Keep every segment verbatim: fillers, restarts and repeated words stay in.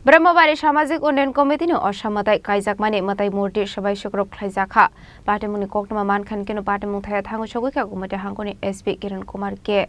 Brahmabari Samajik Unnayan Committee ni osa mwtai kaijakmani mwtai murti swbai sukrub khlaijakha. Patimungni koktwma mankha hinkhe no patimung thaya thango sogwi kha Gumati hangkoni S P Kiran Kumar K.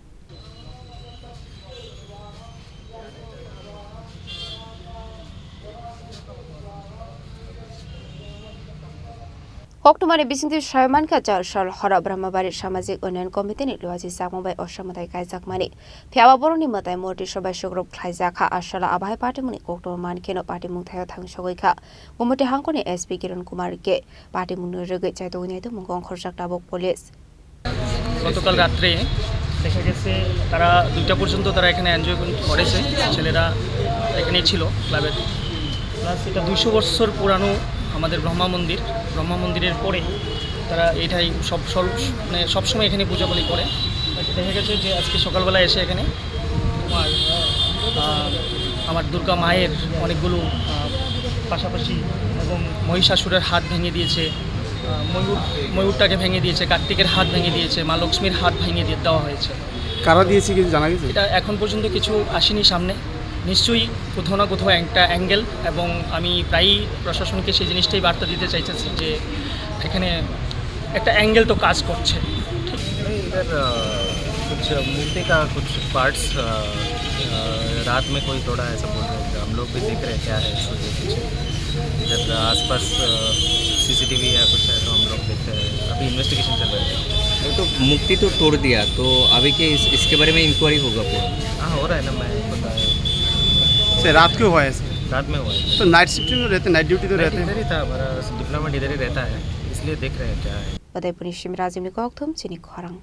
Koktwmani bisingtwi sai mankha, char sal horo Brahmabari Samajik Unnayan Committee ni luaji chakmung bai osa mwtai kaijakmani. Phiya ba borokni mwtai murti swbai sukrub khlaijakha, a salo abo hai patimungni koktwma mankhe no patimung thaya thangsogwi kha. Gumati hangkoni S P Kiran Kumar K. Patimungno rwgwi chaitogwi naitomung ongkhorjak tabuk police. গতকাল রাত্রে দেখা গেছে তারা দুইটা পর্যন্ত তারা এখানে এনজয় করেছে, ছেলেরা এখানেই ছিল ক্লাবের। প্লাস এটা দুইশো বছর পুরানো আমাদের ব্রহ্মা মন্দির। ব্রহ্মা মন্দিরের পরে তারা এইটাই সব সল-, মানে সবসময় এখানে পূজাপালি করে। দেখা গেছে যে আজকে সকালবেলা এসে এখানে আমার, আহ, আমার দুর্গা মায়ের অনেকগুলো, আহ, পাশাপাশি এবং মহিষাসুরের হাত ভেঙে দিয়েছে, আহ, ময়ূর, ময়ূরটাকে ভেঙে দিয়েছে, কার্তিকের হাত ভেঙে দিয়েছে, মা লক্ষ্মীর হাত ভেঙে দিয়ে দেওয়া হয়েছে। কারা দিয়েছে কিছু জানা গেছে? এটা এখন পর্যন্ত কিছু আসেনি সামনে। নিশ্চয়ই কোথাও না কোথাও একটা অ্যাঙ্গেল, এবং আমি প্রায়ই প্রশাসনকে সেই জিনিসটাই বার্তা দিতে চাইতেছি যে এখানে একটা অ্যাঙ্গেল তো কাজ করছে। नहीं, इधर, अ, कुछ मूर्ति का कुछ पार्ट्स, अ, अ, रात में कोई तोड़ा, ऐसा बोल रहे थे। हम लोग भी देख रहे हैं क्या है इसके पीछे। इधर आसपास, अ, सीसीटीवी या कुछ है तो हम लोग देखते हैं। अभी इन्वेस्टिगेशन चल रहा है। वो तो मूर्ति तो तोड़ दिया, तो अभी के इस, इसके बारे में इंक्वायरी होगा पूरा? हाँ, हो रहा है ना, मैं पता है। से रात को हुआ है ऐसे? रात में हुआ है। तो नाइट शिफ्ट में रहते, नाइट ड्यूटी तो नाइट रहते हैं। इधर ही था, हमारा डिप्लोमेट इधर ही रहता है, इसलिए देख रहे हैं क्या है। Udaipurni Shimrajimni kokthum chini khorang.